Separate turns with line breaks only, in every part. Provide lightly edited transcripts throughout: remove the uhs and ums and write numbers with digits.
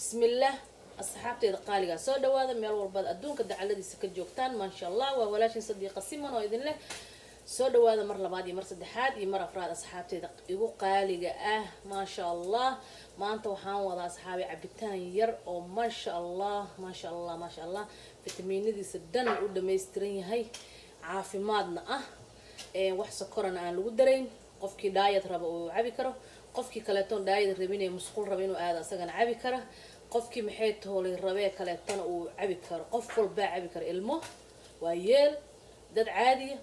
Bismillah, asxaabteyda qaaliga, soo dhawaada meel walbaad adduunka dacaladiisa ka joogtaan. Maasha Allah, waa walaashin Sadiiqa Siman oo idin leh soo dhawaada mar labaad iyo mar saddexaad iyo mar afraad. Asxaabteyda igu qaaliga ah, maasha Allah, maanta waxaan wadaa, asxaabi, cabitaan yar oo maasha Allah, maasha Allah, maasha Allah, fitamiinadiisa dhan u dhammaystiran yahay, caafimaadna ah, wax sokorana aan lagu darayn. Qofkii diet raba uu cabi karo, qofkii kaleetoon diet rabin ee musqul raba inuu aado asagana cabi kara, qofkii maxay toolay rabee kaleetona uu cabi karo. Qof walbaa cabi karo, ilmo, waa yeel, dad caadiya,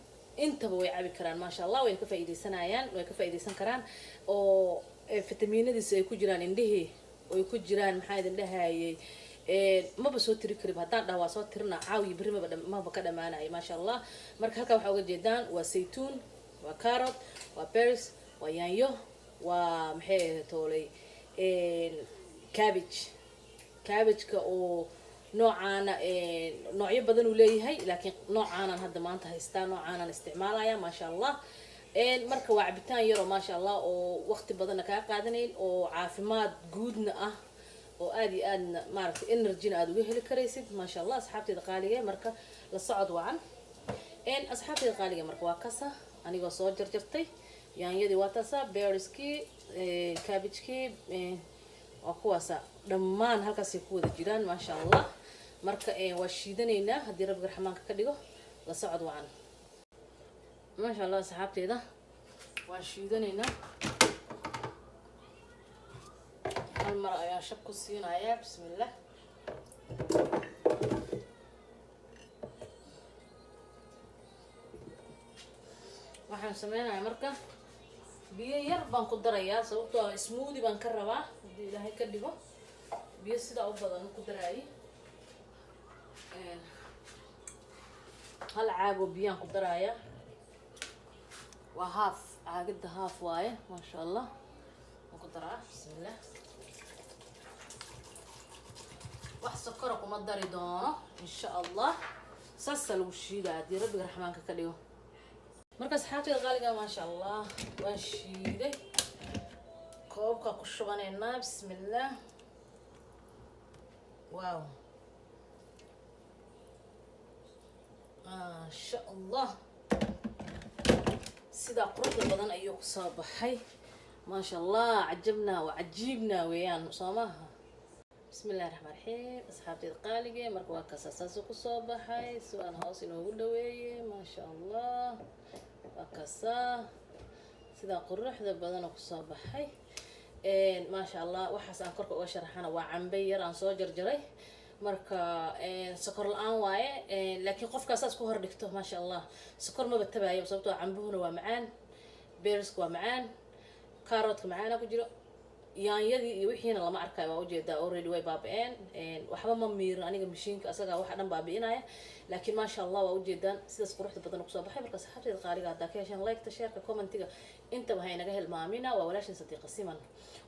intaba way cabi karaan. Maasha Allah, way ka faa'iidaysanayaan, way ka faa'iidaysan karaan oo fitamiinadiisa ay ku jiraan, indhihii ay ku jiraan. Maxaa idin dhahayay? Maba soo tiri karib. Haddaan dhaha waa soo tirina, caawiyo berri maba ka dhamaanayo. Maasha Allah, marka halkaa waxaa uga jeedaan waa saytuun, waa carrot, waa berries, waa yaanyo, waa maxay ahayd toolay, cabbage. Cabbageka oo noocaana noocyo badan uu leeyahay, laakiin noocaanan hadda maanta haystaa, noocaanan isticmaalaya. Maasha Allah, marka waa cabitaan yaroo maasha Allah oo waqti badanna kaa qaadanayn oo caafimaad guudna ah oo aada iyo aadna maaragtay energyna aada uga heli karaysid. Maasha Allah, asxaabteeda qaaliga, marka la socod wacan. Asxaabteeda qaaliga, marka waa kasa anigoo soo jarjartay yaanyadii, waa taasa berrieskii, cabbagekii, waa kuwaasa dhammaan halkaasay ku wada jiraan. Maasha Allah, marka waa shiidanaynaa haddii Rabbiga Raxmaanka ka dhigo. La socod wacan. Maasha Allah, asxaabteeda, waan shiidanaynaa. Hal mar ayaan shab ku siinayaa. Bismillah. Waxaan sameynayaa marka biyo yar baan ku darayaa, sababtoo ah smoothie baan ka rabaa haddii Ilaahay ka dhigo. Biyo sidaa u badan ku daraayay, hal caagoo biyaan ku darayaa, waa half caagada, half waaye. Maasha Allah, waan ku daraa. Bismillah. Wax sokora kuma dari doono, insha Allah. Saasaa lagu shiidaa haddii Rabbiga Raxmaanka ka dhigo. Marka asxaabteeda qaaliga, maasha Allah, waan shiiday, koobka ku shubanaynaa. Bismillah. Wow, maasha Allah, sidaa quruxda badan ayuu kusoo baxay. Maasha Allah, cajabna waa cajiibna weeyaan, soo maaha? Bismi illahi raxmaan raxiim. Asxaabteeda qaalige, marka waa kaasa, saasuu kusoo baxay si aan hoos inoogu dhaweeye. Maasha Allah, waa kasaa sidaa quruxda badanoo kusoo baxay. Maasha Allah, waxaas aan korka uga sharaxana waa cambe yar aan soo jarjaray. Marka sokor la-aan waaye, laakiin qofkaa saas ku hor dhigto, maasha Allah, sokor maba tabaayo, sababtoo cambuhuna waa macaan, berrieska waa macaan, carrotka macaana ku jiro, yaanyadii iyo wixiina lama arkayo. Waa ujeedaa, already way baaba-een, waxba ma miirin aniga, mashiinka asagaa waxa dhan baabi'inaya. Laakiin maasha Allah, waa ujeedaan sidaas quruxda badan kusoo baxay. Marka asxaabteeda qaaliga, haddaa ka heshaan, liketa, shareka, commentiga intaba ha inaga hilmaamina. Waa walaashin Sadiiqa Siman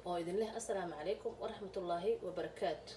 oo idin leh assalaamu calaykum waraxmatullaahi wabarakaatu.